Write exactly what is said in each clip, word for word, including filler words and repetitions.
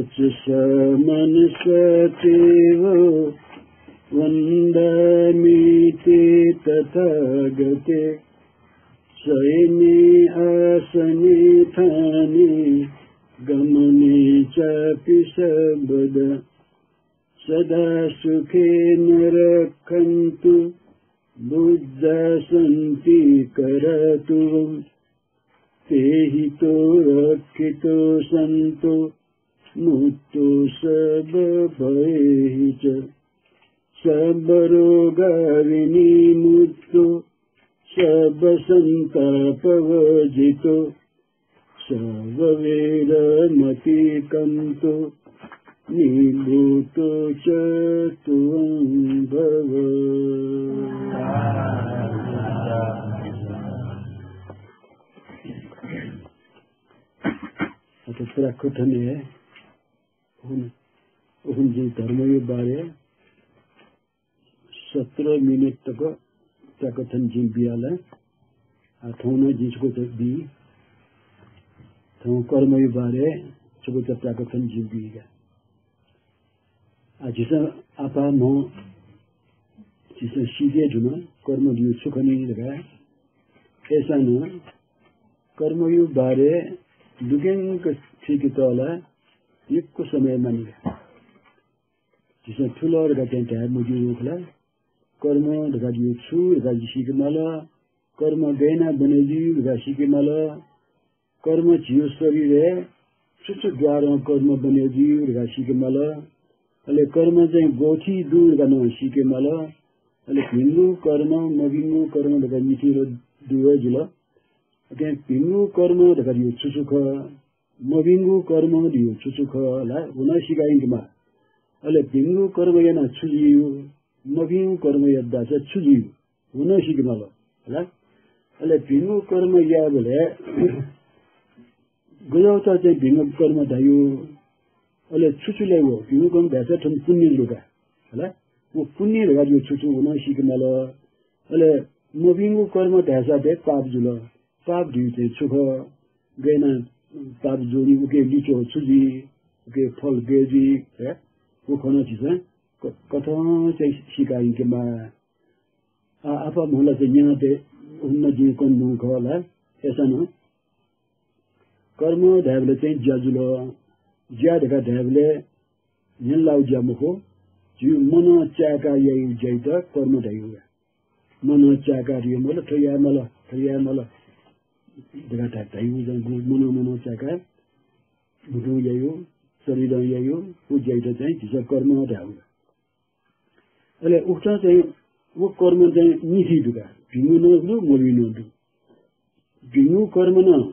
वचसा मनसा चैव वन्दामि ते तथागते। शयने आसने ठाने गमने चापि सर्वदा। सदा सुखेन रक्खन्तु बुद्धा सन्तिकरा तुवम्। तेहि तो रक्खितो सन्तो मुत्तो सर्वभयेहि च। सर्वरोगा विनिमुत्तो सर्वसन्तापवर्जितो। सर्ववेरमतिकन्तो निबुतो च तुवं भव। अथे प्राक्कथन हे हुन, हुन जिं धर्मयो बारे सत्र मिनेट तक प्राक्कथन जिं बिया ला। आ, थौं नं जिं छकूचा बी। थौं कर्मयो बारे छकूचा प्राक्कथन जिं बी का। आ, झीसं आपाः म्ह झीसं सीके धुन कर्म धइगु छु खनी धकाः। अय्‌सां नं कर्मयो बारे दुग्यंक थुइकेत ला यक्व समय मानि का। झीसं थुल धकाः चाहिँ धाये मज्यू खला। कर्म धकाः धइगु छु धकाः झी सीके माल। कर्म गय् यानाः बने जुइ धकाः सीके माल। कर्म झीगु शरीरय् छु छु द्वारं कर्म बने जुइ धकाः सीके माल। अले कर्म चाहिँ ग्वःथी दु धकाः नं सीके माल। अले भिंगु कर्म, मभिंगु कर्म धकाः निथी दु हे जुल। अथे भिंगु कर्म धकाः धइगु छु छु खः, मभिंगु कर्म धइगु छु छु खः ला, व नं सीका यंकेमाः। अले भिंगु कर्म यानाः छु जुइ, मभिंगु कर्म यात धाःसा छु जुइ, व नं सीके माल ला। अले भिंगु कर्म यायेबलय् गज्याःगु चाहिँ भिंगु कर्म धाइ, अले छु छु लय् व भिंगु कर्म धाःसा थन पुण्य जुल का ला। व पुण्य धकाः धइगु छु छु, व नं सीके माल। अले मभिंगु कर्म धाःसा चाहिँ पाप जुल। पाप धइगु चाहिँ छु खः, गय् यानाः पाप जुइ, उके लिच्वः छु जुइ, उके फल गय् जुइ, हे, व खँ नं झीसं क-, कथं चाहिँ सीका यंकेमाः। आ, आपाः म्ह ला चाहिँ न्यनातये हुन जिं कने धुंगु खः ला। अय्‌सां नं कर्म धायेबलय् चाहिँ ज्या जुल। ज्या धकाः धायेबलय् न्ह्यलुवाःगु ज्या मखु, झीगु मनं चाय्‌काः याइगु ज्यायात कर्म धाइगु का। मनं चाय्‌काः धइगु मतलब थ्व याये माल, थ्व याये माल धकाः धा-, धाइगु जक मनं, मनं चाय्‌काः म्हुतुं याइगु, शरीरं याइगु, व ज्यायात चाहिँ झीसं कर्म धाइगु का। अले उकथं चाहिँ व कर्म चाहिँ निथी दु का, भिंगु नं दु, मभिंगु नं दु। भिंगु कर्म नं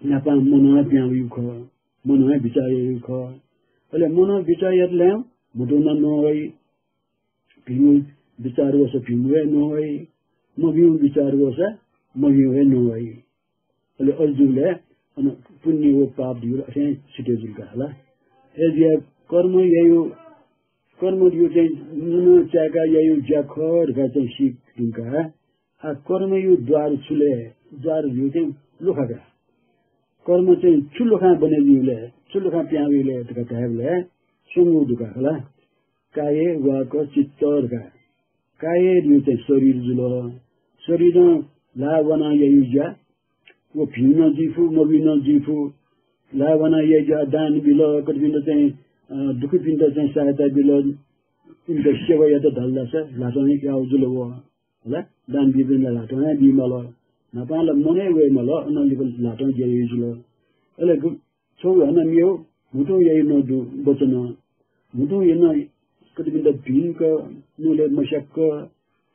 न्हापां मनं पिहां वइगु खः, मनं बिचाः याइगु खः। अले मनं बिचाः यात धाःसा म्हुतुं नं नवाइ, भिंगु बिचाः वःसा भिंगु हे नवाइ, मभिंगु बिचाः वःसा मभिंगु हे नवाइ। अले अथे जूबलय् अन पुण्य व पाप धइगु अथें छुटे जुल का ला। अय्‌जुया कर्म याइगु, कर्म धइगु चाहिँ मनं चाय्‌काः याइगु ज्या खः धकाः चाहिँ सीके धुंकाः, आ, कर्मयो द्वार छु लय्, द्वार धइगु चाहिँ लुखा का। कर्म चाहिँ छु लुखां बने जुइ लय्, छु लुखां पिहां वइ लय् धकाः धायेबलय् स्वंगू दु का ला। काय, वाक, चित्त धकाः। काय धइगु चाहिँ शरीर जुल। शरीरं ल्हाः वानाः याइगु ज्या, व भिंगु नं जुइ फु, मभिंगु नं जुइ फु। ल्हाः वानाः याइगु ज्या, दान बिल, कतःपिन्त चाहिँ, अ, दुःखीपिन्त चाहिँ सहायता बिल, इमित सेवा यात धाल धाःसा ल्हातं याःगु जुल व। हला, दान बीपिन्त ल्हातं हे बी माल। न्हापां ला मनय् वये माल, अनं लिपा ल्हातं ज्या याइगु जुल। अले गु-, छगू हानं मेगु म्हुतुं याइगु नं दु वचनं। म्हुतुं यानाः कतःपिन्त भिंक, नुगलय् मस्याक,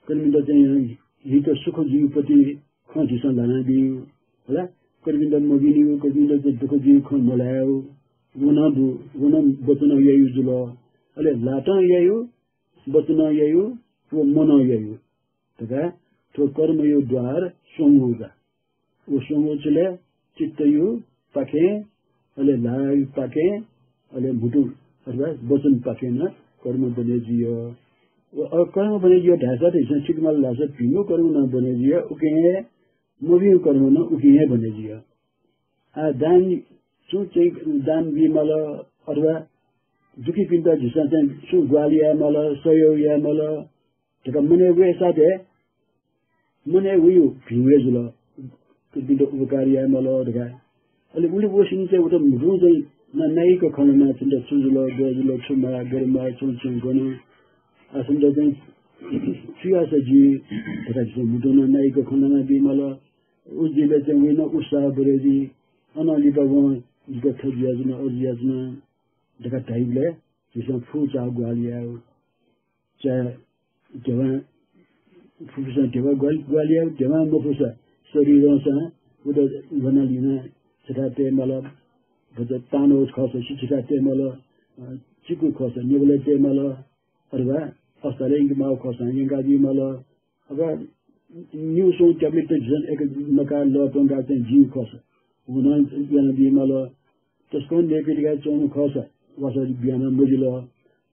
कतःपिन्त चाहिँ हित सुख जुइगु पति खँ झीसं ल्हानादीगु। हला, कतःपिन्त मभिनिगु, कतःपिन्त चाहिँ दुःख जुइगु खँ मल्हायेगु। व नं दु, व नं वचनं याइगु जुल। अले ल्हातं याइगु, वचनं याइगु व मनं याइगु धकाः थ्व कर्मयो द्वार स्वंगू का। व स्वंगू छु लय् चित्तयो पाखें, अले ल्हाःयो पाखें, अले म्हुतु अथवा वचन पाखें नं कर्म बने जुइगु। व, अ, कर्म बने जुइगु धाःसा त झीसं सीके माल धाःसा भिंगु कर्म नं बने जुइगु, उकिं हे मभिंगु कर्म नं उकिं हे बने जुइगु। आ, दान छुं चाहिँ दान बी माल, अथवा दुःखीपिन्त झीसं चाहिँ छुं ग्वाहालि याये माल, सहयोग याये माल धकाः मनय् वय्‌सा हे मनय् वइगु भिं हे जुल। इपिन्त उपकार याये माल धकाः। अले उलि वःसिनं चाहिँ उत म्हुतुं चाहिँ ना-, नाइक खँ ल्हानाः छिन्त छु जुल, गय् जुल, छु माः, गथे माः, छुं छुं गन, आ, छिन्त चाहिँ छु याःसा जुइ धकाः झीसं म्हुतुं नं नाइक खँ ल्हानाबी माल। उजिबलय् चाहिँ वय्‌नं उत्साह बढे जुइ। अनं लिपा वं जितः थथे जुयाच्वन, अथे जुयाच्वन धकाः धाइबलय् झीसं फुचाःगु ग्वाहालि यायेगु। चाहे ध्यबा, फुफुसां ध्यबा ग्वाल-, ग्वाहालि यायेगु, ध्यबा मफुसा शरीरं सां उत ल्ह्वनाः लिनाः छथाय् तये माल। भचा तांन्वः खःसा सिथाय् तये माल, अ, चिकु खःसा निभालय् तये माल, अथवा अस्पतालय् यंके माःगु खःसा यंकाबी माल। अथवा निगू स्वंगू ट्याब्लेट त झीसं एक नकाः लः त्वंकाः चाहिँ ज्यू खःसा व नं यानाबी माल। तसकं नयेपिं धकाः च्वंम्ह खःसा वासः बियाना मजिल,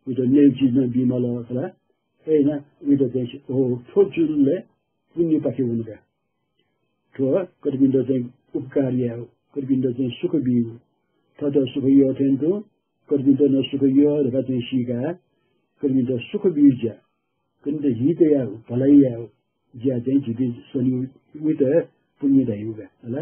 उइत नयेगु चिज नं बी माल खला। अय्‌नं उइत चाहिँ, ओहो, थ्व जुल लय् पुण्यपाखे वन का। थ्व कर्पिन्त चाहिँ उपकार यायेगु, कर्पिन्त चाहिँ सुख बीगु, थःत सुख यः थें तुं कर्पिन्त नं सुख यः धकाः चाहिँ सीकाः कर्पिन्त सुख बीगु ज्या, कर्पिन्त हित यायेगु, भलाइ यायेगु ज्या चाहिँ झीपिं सनी उइत पुण्य धाइगु का, हला।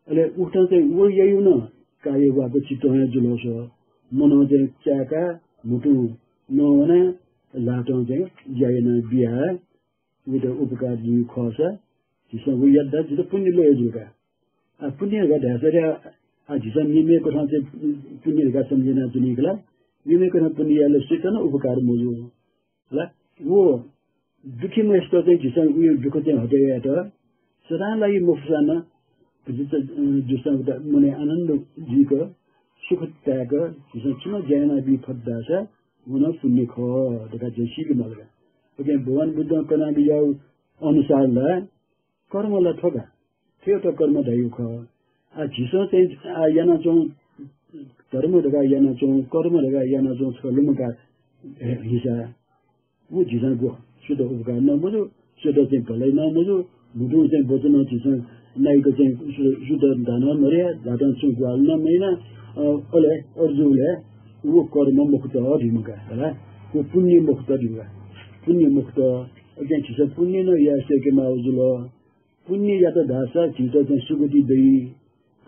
अले उकथं चाहिँ व याइगु नं कार्य वाक् चित्तं हे जुल। मनय् चाहिँ चाय्‌काः म्हुतुं नवानाः ल्हातं चाहिँ ज्या यानाबियाः उइत उपकार जुइगु खःसा झीसं व यात धाःसा झीत पुण्य ल्वय् जुल का। आ, पुण्य धकाः धायेसा, आ, झीसं मेमेकथं चाहिँ पुण्य धकाः सम्झे यानाच्वनी खला। मेमेकथं पुण्य यायेबलय् सुइत नं उपकार मजू। हला, व दुःखीम्हय्‌सित चाहिँ झीसं उयो दुःख चाहिँ हटे यायेत सदां लागि मफुसा नं, झीत, अ, झीसं उत मनय् आनन्द जुइक, सुख ताय्‌क झीसं छुं नं ज्या यानाबी फत धाःसा व नं पुण्य खः धकाः झीसं सीके माल का। उकिं भगवान बुद्धं कनाबिज्याःगु अनुसार ला कर्म ला थ्व का, थ्व हे त कर्म धाइगु खः। आ, झीसं चाहिँ, आ, यानाच्वंगु धर्म धकाः यानाच्वंगु, कर्म धकाः यानाच्वंगु छकः लुमंकाः हे हिसा, व झीसं ग्व, सुइत उपकार नं मजू, सुइत चाहिँ भलाइ नं मजू, म्हुतुं चाहिँ वचनं झीसं नाइक चाहिँ सु-, सुइत धा नं मधया, ल्हातं छुं ग्वाहालि नं मयाना, अ, अले अथे जूबलय् व कर्म मखुत धइम्ह का, हला, व पुण्य मखुत धइम्ह का, पुण्य मखुत। अकिं झीसं पुण्य नं याये सय्‌के माःगु जुल। पुण्य यात धाःसा झीत चाहिँ सुगति दइ।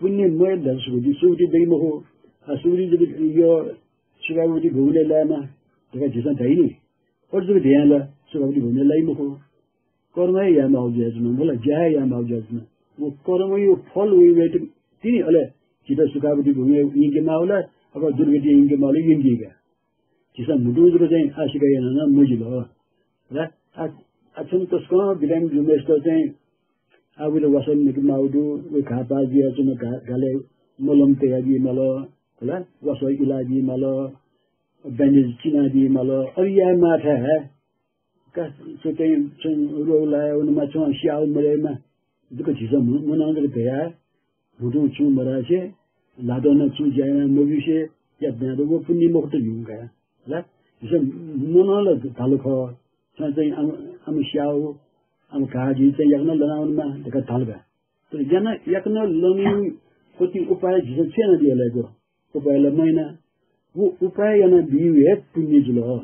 पुण्य मयात धाःसा सुगति, सुगति दइ मखु। आ, सुगति जक यः, सुखावती भुवनय् लायेमा धकाः झीसं धाइ नि। अथे जक धयां ला सुखावती भुवनय् लाइ मखु। कर्म हे याये माःगु जुयाच्वन, मला, ज्या हे याये माःगु जुयाच्वन। व कर्मया फल वइ वयेत तिनि अले झीत सुखावती भुवनय् यंके माःगु ला, अथवा दुर्गतिइ यंके माःगु ला, यंकी का। झीसं म्हुतुं जक चाहिँ आशिका याना नं मजिल। ला, आ, आ, छन्हु तसकं बिरामी जूम्हय्‌सित चाहिँ आः उइत वासः नके माःगु दु, व घाः पाः जुयाच्वन, घा-, घालय् मलम तयाबी माल, हला, वासः इलाबी माल, bandage चिनाबी माल, अथे याये माःथाय् का, छुं चाहिँ, छुं रोग लाया वनेमा, छुं स्याः मदयेमा, जक झीसं मु-, मनं जक धयाः, म्हुतुं छुं मधासे, ल्हातं नं छुं ज्या याना मब्यूसे यात धायेत व पुण्य मखुत धइम्ह का। हला, झीसं मनं ला धाल खः, छं चाहिँ आम, आम स्याः, आम घाः जि चाहिँ याकनं लना वनेमा धकाः धाल का। तर याना, याकनं लनीगु कति उपाय झीसं छु यानादिया ला? उपाय ला मयाना। व उपाय यानाबीगु हे पुण्य जुल।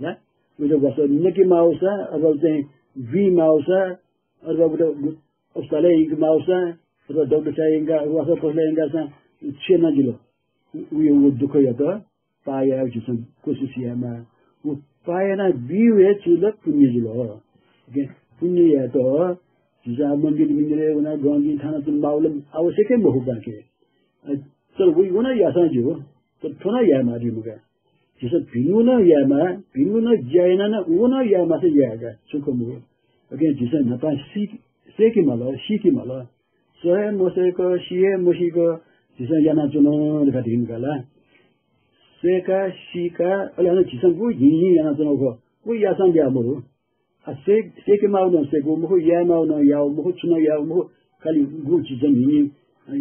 ला, उइत वासः नके माःसा, अथवा चाहिँ बी माःसा, अथवा उइत अस्पतालय् यंके माःसा, अथवा डाक्टरसां यंकाः, वासः पसलय् यंकाःसां छु याना जुल? उ-, उया व दुःखयात पाः यायेगु झीसं कोसिस यायेमाः। व पाः यानाबीगु हे छु ला? पुण्य जुल। ओके? पुण्य यायेत झीसं आः मन्दिर मिन्दिरय् वनाः गंजिं थानाच्वने माःगु ला आवश्यक हे मखु बांके। अ, तर उइ व नं याःसां ज्यू, तर थ्व नं यायेमाः धइम्ह का। झीसं भिंगु नं यायेमाः, भिंगु नं ज्या यानाः नं व नं यायेमाःसा यायेगु का, छुं खँ मखु। अकिं झीसं न्हापां सी, सय्‌के माल, सीके माल। सये मसय्‌क, सिये मसीक झीसं यानाच्वन धकाः धइम्ह का ला। सय्‌का, सीका, अले हानं झीसं गु हिं हिं यानाच्वनागु खः, व याःसां ल्याः मखु। आ, सय्-, सय्‌के माःगु नं सय्‌कू मखु, याये माःगु नं याःगु मखु, छुं नं याःगु मखु, खालि गु झीसं न्हिं,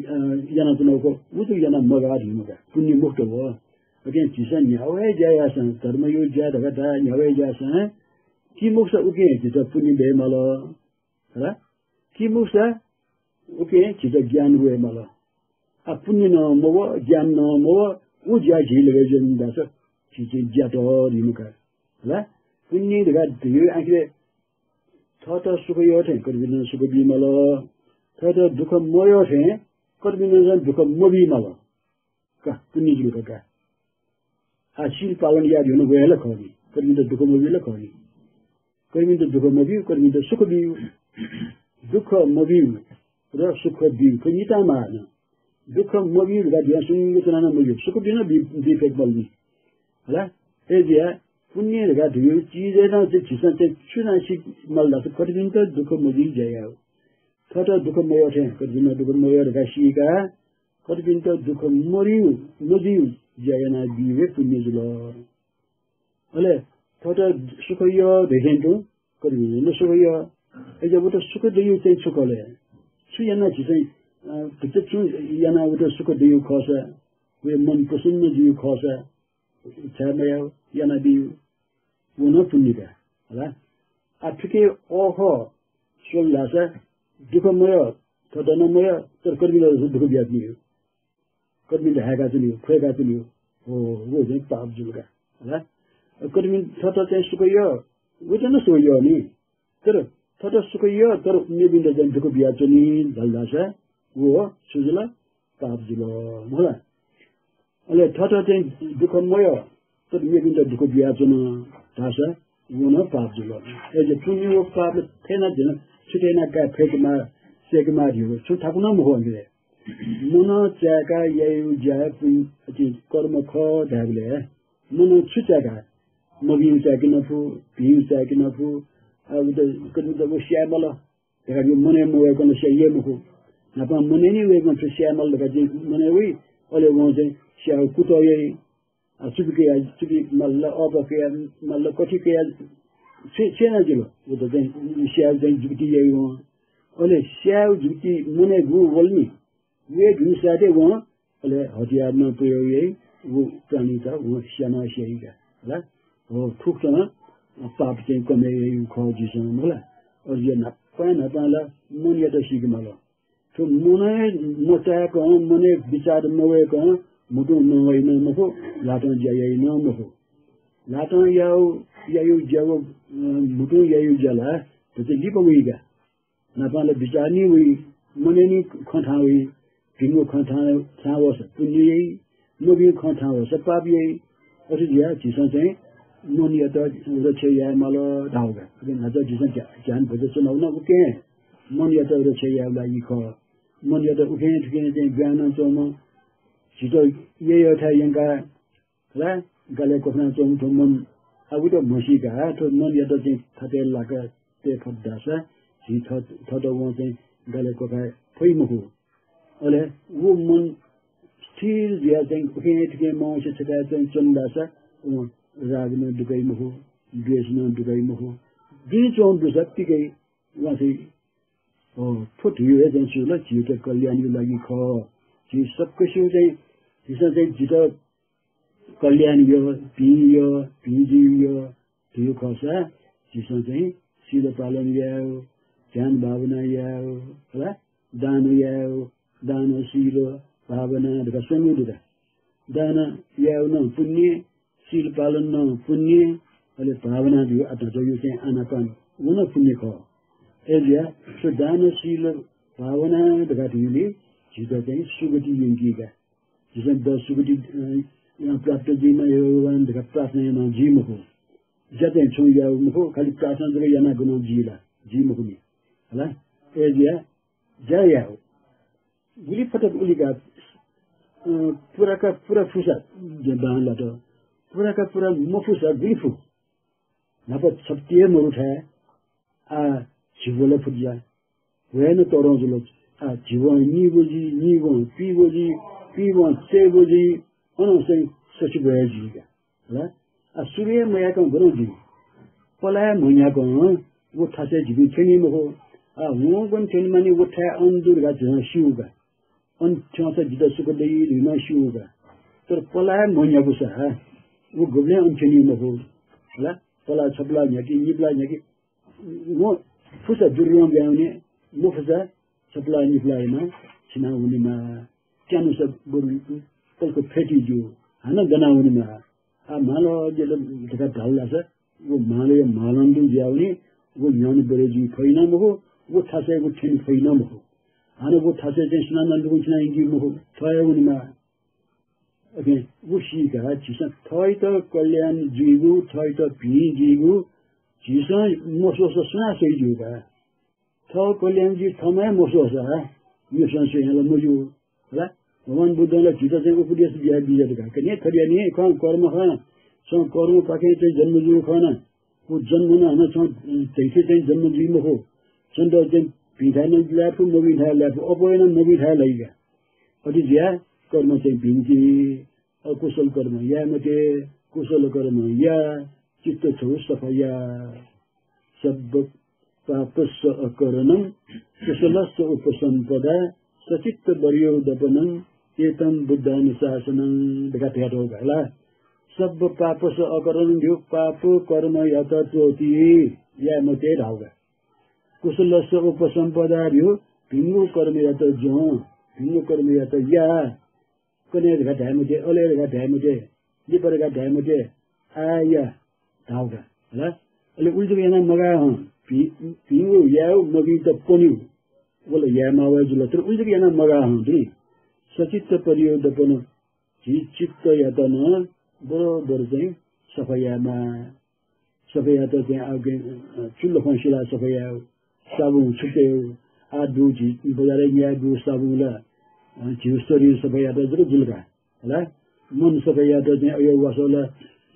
अ, यानाच्वनागु खः, व जक याना मगाः धइम्ह का, पुण्य मखुत व। अकिं झीसं न्ह्यागु हे ज्या याःसां, धर्मया ज्या धकाः धाः, न्ह्यागु हे ज्या याःसां, कि मखुसा उकिं झीत पुण्य दये माल, हला? कि मखुसा उकिं झीत ज्ञान वये माल। आ, पुण्य नं मवः, ज्ञान नं मवः, व ज्या झी लगय् जुइ धाःसा झी चाहिँ ज्यातःधीम्ह का। हला? पुण्य धकाः धइगु आखिरय् थःत सुख यः थें कर्पिन्त सुख बीमाल, थःत दुःख मयः थें कर्पिन्त दुःख मबीमाल। का, पुण्य जुल का, का। आ, शील पालन याये धुन व हे ला खः नि, कर्पिन्त दुःख मबी ला खः नि। कर्पिन्त दुःख मबिउ, कर्पिन्त सुख बिउ। दुःख मबिउ र सुख बिउ, थ्व नितां माः नं। दुःख मबिउ धकाः धयाः सुंगु च्वनाः नं मबिउ, सुख बिउ नं बी, बी फय्के मल नि। हला? अय्‌जुया पुण्य धकाः धइगु चिजय् नं चाहिँ झीसं चाहिँ छु यानाः सी माल धाःसा कर्पिन्त दुःख मबिउ ज्या याउ। थःत दुःख मयः थें कर्पिन्त दुःख मयः धकाः सीकाः कर्पिन्त दुःख मबिउ, मबिउ ज्या यानाबी हे पुण्य जुल। अले थःत सुख यः धइथें तुं कर्पिन्त सुख यः। अय्‌जुया वयात सुख दइउ चाहिँ छु खः ले? छु यानाः झीसं, अ, भतिचा छु यानाः वयात सुख दइउ खःसा, वया मन प्रसन्न जुइउ खःसा, छाय् मयाउ, यानाबिउ, व नं पुण्य का। हला? आ, थुकी अःखः स्वल धाःसा दुःख मयः, थःत नं मयः, तर कर्पिन्त दुःख बियाच्वनीउ। कर्पिन्त हाय्‌काच्वनीउ, ख्वय्‌काच्वनीउ। हो, व चाहिँ पाप जुल का। हला? कर्पिन्त थःत चाहिँ सुख यः, वयात नं सुख यः नि। तर थःत सुख यः, तर मेपिन्त चाहिँ दुःख बियाच्वनी धाल धाःसा व छु जुल? पाप जुल। हला? अले थःत चाहिँ दुःख मयः, तर मेपिन्त दुःख बियाच्वन धाःसा व नं पाप जुल। अय्‌जुया पुण्य व पाप थथे यानाः झीसं छुट्याना काये फय्‌केमाः, सय्‌केमाः धइगु छुं थाकु नं मखु। अले मनं चाय्‌काः याइउ ज्या पुण्य, अथे कर्म खः धायेबलय् मनं छु चाय्‌काः, मभिउ चाय्‌के मफु, भिउ चाय्‌के मफु, आ, उत कर्पिन्त व स्याये माल धकाः जिं मनय् मवय्‌कं ला स्याइ हे मखु। न्हापां मनय् निं वय्‌कं थ्व स्याये माल धकाः जिं मनय् वइ, अले वं चाहिँ स्यायेगु कुतः याइ। आ, चुपि कयाः, चुपि माल ला, अःपः कयाः माल ला, कथि कयाः छु, छु यानाः जुल? व त चाहिँ स्यायेगु चाहिँ जुक्ति याइ वं। अले स्यायेगु जुक्ति मनय् गुगु वल नि, व हे धुंसाथं वं अले हतियार नं प्रयोग याइ, व प्राणीत वं स्यानाः स्याइ का। हला? हो, थुकथं पाप चाहिँ कमय् याइगु खः झीसं, मखु ला? अले न्हापां न्हापां ला मनयात सीके माल। थ्व मनय् मचाय्‌कं, मनय् बिचाः मवय्‌कं म्हुतुं नवाइ नं मखु, ल्हातं ज्या याइ नं मखु। ल्हातं याउ, याइउ ज्या व, अ, म्हुतुं याइउ ज्या ला थ्व चाहिँ लिपा वइ का। न्हापां ला बिचाः निं वइ, मनय् निं खँ थाहां वइ, भिंगु खँ थाहां, थाहां वःसा पुण्य याइ, मभिंगु खँ थाहां वःसा पाप याइ। अथे जुयाः झीसं चाहिँ मनयात रक्षा याये माल धाःगु का। अथे न्हाचः झीसं ध्या-, ध्यान भचा च्वनागु नं उकिं हे मनयात रक्षा यायेगु लागि खः। मनयात उखें थुखें चाहिँ ब्वाँय् नं च्वंम्ह, झीत यःयःथाय् यंकाः ला गालय् क्वखाना च्वंम्ह थ्व मन, आ, उत म्हसीकाः थ्व मनयात चाहिँ थथे लाकाः तये फत धाःसा झी थः, थःत वं चाहिँ गालय् क्वखाये फइ मखु। अले व मन स्थिर जुयाः चाहिँ उखें थुखें मवंसे छथाय् चाहिँ च्वन धाःसा वं राग नं दुकाइ मखु, द्वेष नं दुकाइ मखु। दुने च्वंगु दुसा पिकाइ वं चाहिँ, अ, थ्व धइगु हे चाहिँ छु ला, झीत कल्याणया लागि खः। झी सकसिगु चाहिँ, झीसं चाहिँ झीत कल्याण यः, भिं यः, भिं जुइ यः धइगु खःसा झीसं चाहिँ शील पालन यायेगु, ध्यान भावना यायेगु, हला? दान यायेगु, दान, शील, भावना धकाः स्वंगू दु का। दान यायेगु नं पुण्य, शील पालन नं पुण्य, अले भावना धइगु आत्मा चाहिँ आनापान, व नं पुण्य खः। अय्‌जुया थ्व दान, शील, भावना धकाः धइगुलिं झीत चाहिँ सुगति यंकी का। झीसं द सुगति, अ, प्राप्त जुइमा हे भगवान धकाः प्रार्थना यानाः जुइ मखु। ज्या चाहिँ छुं याउ मखु, खालि प्रार्थना जक यानाः गनं जुइ ला? जुइ मखु नि। हला? अय्‌जुया ज्या याउ। गुलि फत उलि का, अ, पुरा का पुरा फुसा बांलात। पुरा का पुरा मफुसा गुलि फु। न्हापा छप्ति हे मरु थाय्, आ, झिब्व ला फुत जा। व हे नं तःधं जुल। आ, झिब्वं निब्व जुइ, निब्वं पिब्व जुइ, पिब्वं चय्‌ब्व जुइ, अनं चाहिँ सछिब्व हे जुइ का। हला? आ, सुरु हे मयाकं गनं जुइ? पला हे मन्ह्याकं व थासय् झीपिं थ्यनी मखु। आ, वं गन थ्यने मानि, व थाय् अन दु धकाः झीसं स्यू का। अन थ्यंसा जितः सुख दइ धइम्ह स्यू का। तर पला हे मन्ह्याकूसा व गुबलें अन थ्यनी मखु। हला? पला छपला न्ह्याकी, निपला न्ह्याकी, व फुसा दुर्गं ब्याउने, मफुसा छपला निपला यानाः सिना वनेमाः। त्यानुसा बरु पलख फ्यतुइ ज्यू। हानं गना वनेमाः। आ, म्हाल गेल धकाः धाल धाःसा, व म्हालया म्हालं तुं जुयावनी, व न्ह्यःने बरय् जुइ फइ नं मखु, व थासय् व थ्यने फइ नं मखु। हानं व थासय् चाहिँ सुनानं लुकुं चिना यंकी मखु, थः हे वनेमाः। अथे व सीकाः झीसं थःत कल्याण जुइगु, थःत भिं जुइगु झीसं मस्वःसा सुनां स्वइ ज्यू का? थः कल्याण जुइ थःम्हं हे मस्वःसा मेपिसं स्वये ला मज्यू। होला, भगवान बुद्धं ला झीत चाहिँ उपदेश बिया बिज्यात का। कन्हय् थथे यानि, खँ कर्म खँ, छं कर्मपाखें चाहिँ जन्म जूगु खः ना। व जन्म नं हानं छं धैथें चाहिँ जन्म जुइ मखु। छन्त चाहिँ भिंथाय् नं लाये फु, मभिंथाय् लाये फु, अप्वः यानाः मभिंथाय् लाइ का। अथे जुयाः कर्म चाहिँ भिंकी। अकुशल कर्म याये मते, कुशल कर्म या, चित्त छगू सफा या। सब्ब पापस्स अकरणं कुसलस्स उपसम्पदा सचित्तपर्योदपनं एतं बुद्धानुशासनं धकाः धयातःगु का ला। सब्ब पापस्स अकरणं धइगु पाप कर्मयात त्वःति याये मते धाःगु का। कुसलस्स उपसम्पदा धइगु भिंगु कर्मयात ज्वँ, भिंगु कर्मयात या। कन्हय् धकाः धाये मते, अले धकाः धाये मते, लिपा धकाः धाये मते, आः या धाःगु का, होला। अले उलि जक यानाः मगाः हं, भिं, भिंगु यायेगु, मभिंगुत पनेगु, व ला याये माःगु हे जुल, तर उलि जक यानाः मगाः हं, दुनि। सचित्तपर्योदपनं, झी चित्तयात नं बरोबर चाहिँ सफा यायेमाः। सफा यायेत चाहिँ आः गय्, अ, चुल्ल खँ सिलाः सफा यायेगु, साबुन छु तयेगु, आः दु झी बजारय् न्यायेगु साबुन ला, अ, झीगु शरीर सफा यायेत जक जुल का, होला। मन सफा यायेत चाहिँ अज्याःगु वासः ला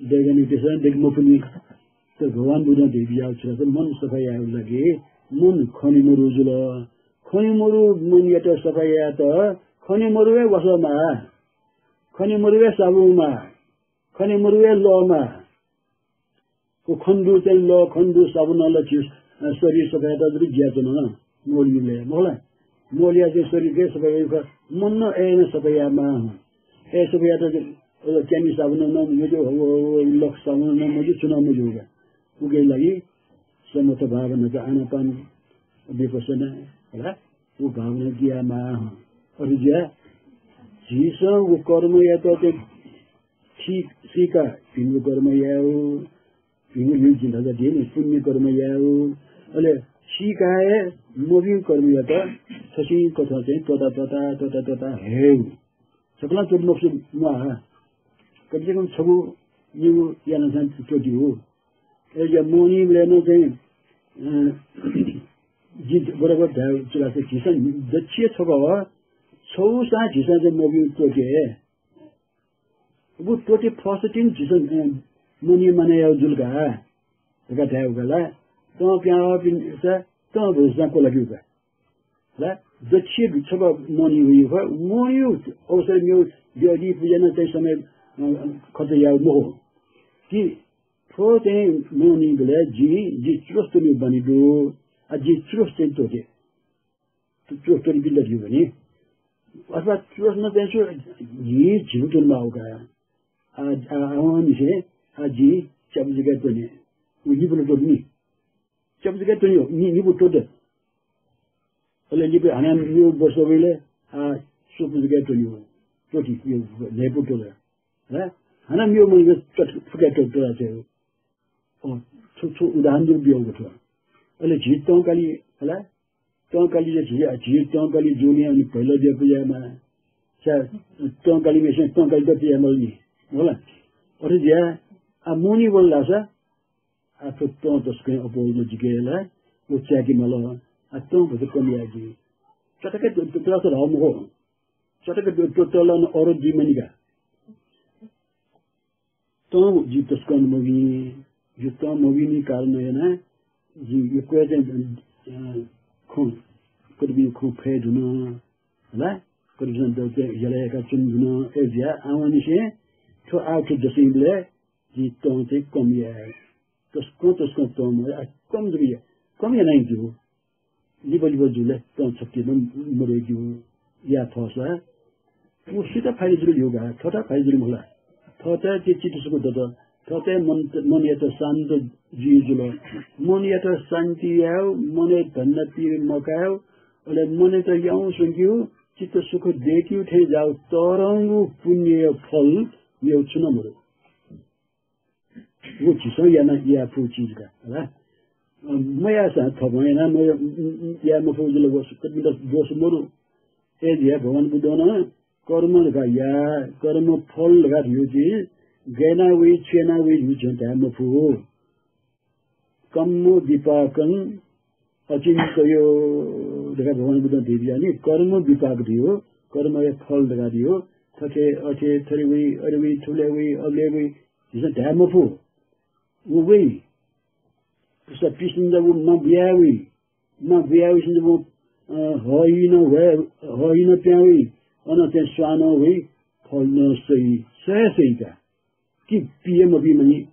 दय्कानिसें दय्के मफुनि। तर भगवान बुद्धं धयाबिज्याःगु छु धाःसा मन सफा यायेगु लागि मन खने मरु जुल। खने मरु मनयात सफा यायेत खने मरु हे वासः माः, खने मरु हे साबुन माः, खने मरु हे लः माः। व खने दु चाहिँ लः, खने दु साबुनं ला झी, अ, शरीर सफा यायेत जक जुयाच्वन, मोल याइबलय्, मखु ला? मोल याःगु चाहिँ शरीर गय् सफा याइ, मन नं अय् यानाः सफा यायेमाः हं। अय् सफा यायेत चाहिँ, अ, त्यानि साबुनं नं मज्यू, व, व, व, लक्स साबुनं नं मज्यू, छुं नं मज्यू का। उकिया लागि समथ भावना का आनापान विपश्यना, होला? व भावना यायेमाः हं। अथे जुयाः झीसं व कर्मयात चाहिँ ठीक सीकाः भिंगु कर्म यायेगु, भिंगु भिंगु जिं धयादी नि, पुण्य कर्म यायेगु, अले सीकाः हे मभिंगु कर्मयात छसिं कथं चाहिँ त्वःता, त्वःता, त्वःता, त्वःता हयेगु। सकलं त्वःते मखुसे म्वाः। कम से कम छगू निगू यानाः चाहिँ त्वःतेगु। अय्‌जुयाः मोहनीबलय् नं चाहिँ, अ, जिं बराबर धाये छु धाःसा झीसं दच्छि छकः छगूसां झीसं चाहिँ मभिंगु त्वःते। व त्वःते फःसां तिनि झीसं, अ, मोहनी मानय् यायेगु जुल का धकाः धायेगु का ला। तं पिहां वःपिन्सं तं भुसां क्वलाकेगु का। ला, दच्छि छकः मोहनी वइगु खः। मोहनीया अवसर मेगु ब्यदी पुजा यानाः चाहिँ समय, अ, खर्च यायेगु मखु। कि थ्व चाहिँ मोहनीबलय् जिं, जि चुरोट त्वनेगु बानी दु, आ, जि चुरोट चाहिँ त्वःते। चुरोट त्वनीपिन्त धइगु नि। अथवा चुरोट नं चाहिँ छु, झी झिगू त्वनेमाःगु का। आ, आ, आवंनिसें, आ, जि च्यापु जक हे त्वने। उ निपु ला त्वःते नि। च्यापु जक हे त्वने, नि, निपु त्वःते। अले लिपा हानं मेगु वर्ष वइबलय्, आ, स्वपु जक हे त्वने। त्वःति, मेगु न्हय्‌पु त्वःते। हँ? हानं मेगु मनय् चट फुक्क त्वःते। अँ, छु, छु उदाहरण जक बियागु थ्व। अले झी तं काली, हला? तं काली जे झी, झी तं काली जूगुलिं अनि भैलो जुयाः पुजा यायेमाः। छाय् तं कालीम्हेसिनं तं कालीत पुजा याये माल नि, होला? अथे जुयाः, आ, मोहनी वल धाःसा, आ, थ्व तं तसकं अप्वः वल जिके ला, व चाय्‌के माल, आ, तं भचा कम याये जि। चटक्क त-, त-, तलासा धाःगु मखु। चटक्क त-, त-, तला न अरू जुइ मनि का। तं जि तसकं मभिं, जि तं मभिंनि कारण यानाः जि यक्व हे चाहिँ, अ, खँ, कतिपय खँ फये धुन, हला? कतिपयसं दु चाहिँ हेला याकाच्वने धुन, अय्‌जुयाः आवंनिसें थ्व आः थ्व दसैंबलय् जि तं चाहिँ कम याये। तसकं, तसकं तं मयाये, आ, कम जक याये, कम यानाः ज्यू। लिपा लिपा जुल, तं छक्ति नं मदय् ज्यू। याये थःसा, व सुयात फाइदा जुल धइगु का, थःत फाइदा जुल मखु ला। थःत हे चित्त सुख दत, थःत हे मन, मनयात शान्त जुइ जुल। मनयात शान्ति यायेगु, मनय् धन्दा पीर मकायेगु, अले मनयात याउँसे स्वंकेगु, चित्त सुख दय्‌केगु थें ज्याःगु तःधंगु पुण्यया फल मेगु छुं नं मदु। व झीसं याना, याये फुगु चिज का, हला। अ, मयाःसां थपं याना मया-, याये मफुगु जुल, व कतिपय्‌त दोष मदु। अय्‌जुया भगवान बुद्धं नं कर्म धकाः या, कर्म फल धकाः धइगु चिज गय् याना वइ, छु याना वइ धइगु झीसं धाये मफु। कर्म विपाकं अचिन्त्ययो धकाः भगवान बुद्धं धयाबिज्याःनि। कर्म विपाक धइगु, कर्मया फल धकाः धइगु, थथे, अथे, थथे वइ, अथे वइ, थुलय् वइ, अबलय् वइ, झीसं धाये मफु। व वइ। पुसा पिसिन्त व मा बुया वइ। मा बुया वइसिन्त व, अ, हः हि नं वये, हः हि नं पिहां वइ। अन चाहिँ स्वां नं वइ, फल नं सइ, सये सइ का। कि पी हे मपी मनि।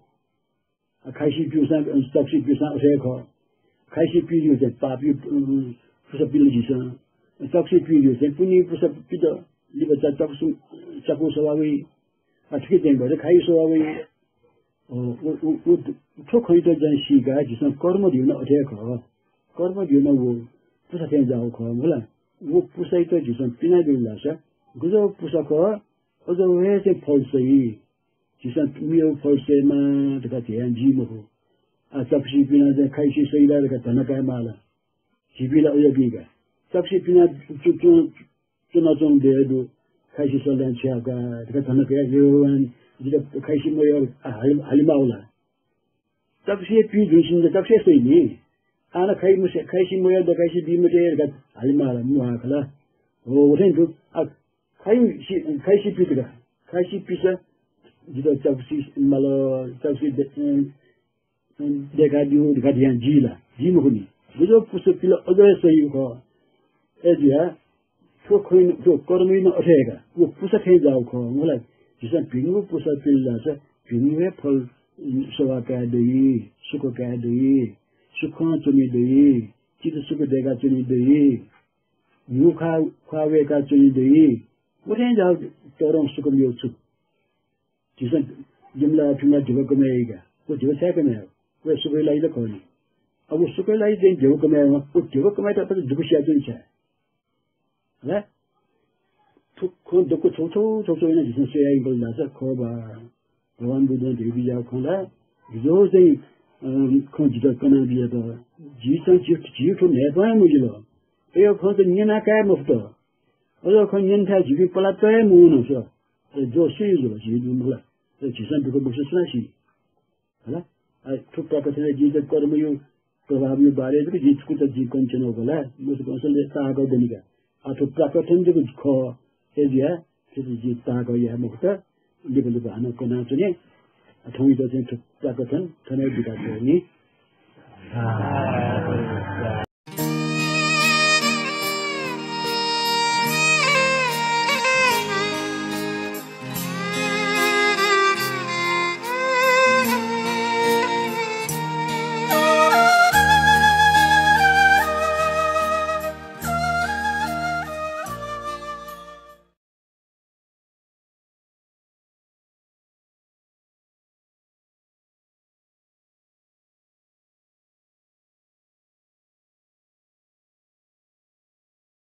अ, खाइसे पिउसां, अ, चकसे पिउसां अथे हे खः। खाइसे पीगु चाहिँ पापया, अ, पुसा पिल झीसं। चकसे पीगु चाहिँ पुण्य पुसा पित। लिपा चा-, चकसु-, चकु सवा वइ। अ, थुके चाहिँ भएर खाइ सवा वइ। अ, उ, उ, उ, थ्व खँयात चाहिँ सीकाः झीसं कर्म धइगु नं अथे हे खः। कर्म धइगु नं व पुसा थें ज्याःगु खः, मला। व पुसायात झीसं पिनाबिल धाःसा गुजब पुसा खः, अजब हे चाहिँ फल सइ। झीसं मेगु फल सयेमा धकाः धयां जुइ मखु। आ, चकसे पिना चाहिँ खाइसे सइ ला धकाः धन्दा काये माल। झीपिं ला अज्याःपिं का। चकसे पिना च्व-, च्व-, च्वनाच्वंगु दये दु, खाइसे सःल्हानाः छु याये का धकाः धन्दा कयाः, हे भगवान, जितः खाइसे मयः, आ, हाले, हाले माःगु ला? चकसे पी धुंसिन्त चकसे सइ नि। आः ला खाइ मसे-, खाइसे मयः द, खाइसे बी मते धकाः हाले माःगु ला, म्वाः खला। हो, व थें दु। आ, खाइ सि-, खाइसे पी धकाः, खाइसे पिसा जितः चकसे माल, चकसे दे-, अँ, दय्‌काब्यु धकाः धयां जुइ ला? जुइ मखु नि। गुजब पुसा पिल अजब हे सइगु खः। अय्‌जुया थ्व खँया, थ्व कर्मया नं अथे हे का। व पुसा थें ज्याःगु खः, मला। झीसं भिंगु पुसा पिल धाःसा भिंगु हे फल, उम्, सवाः काये दइ, सुख काये दइ, सुखं च्वने दइ, चित्त सुख दय्‌का च्वने दइ, न्हू ख्वाः, ख्वाः वय्‌का च्वने दइ। व थें ज्याःगु तःधंगु सुख मेगु छु? झीसं जिमला फिमला धिबा कमय् याइ का। व धिबा छाय् कमय् याइ? व सुखया लागि ला खः नि। अब व सुखया लागि चाहिँ धिबा कमय् यायेमाः, व धिबा कमय् यायेत अपाय्‌सकं दुःख सियाच्वनी छाय्? हला? थ्व खँ दक्व छगू छगू छगू छगू यानाः झीसं स्वयाः यंकल धाःसा खः बा। भगवान बुद्धं धयाबिज्याःगु खँ ला, गुजब चाहिँ, अँ, खँ जितः कनाबियात। झीसं झी, झी थ्व न्हाय्‌पं हे मजिल। अज्याःगु खँ त न्यना काये मफुत। अज्याःगु खँ न्यनेथाय् झीपिं पलाः तये हे मवंसा, अले ज्वः सुया जुल, झी दु मला। अले झीसं दुःख मबिसें सुनां सी? हला? आ, थ्व प्राकथनय् जिं चाहिँ कर्मया प्रभावया बारे जक जिं छकूचा जिं कनाच्वनागु खला, मखुसा असल ताःहाकः दनि का। आ, थ्व प्राकथन जक खः, अय्‌जुया थथे जिं ताःहाकः याये मखुत, लिपा लिपा हानं कनाच्वने। आ, थौंयात चाहिँ थ्व प्राकथन थन हे बिदा जुइ नि।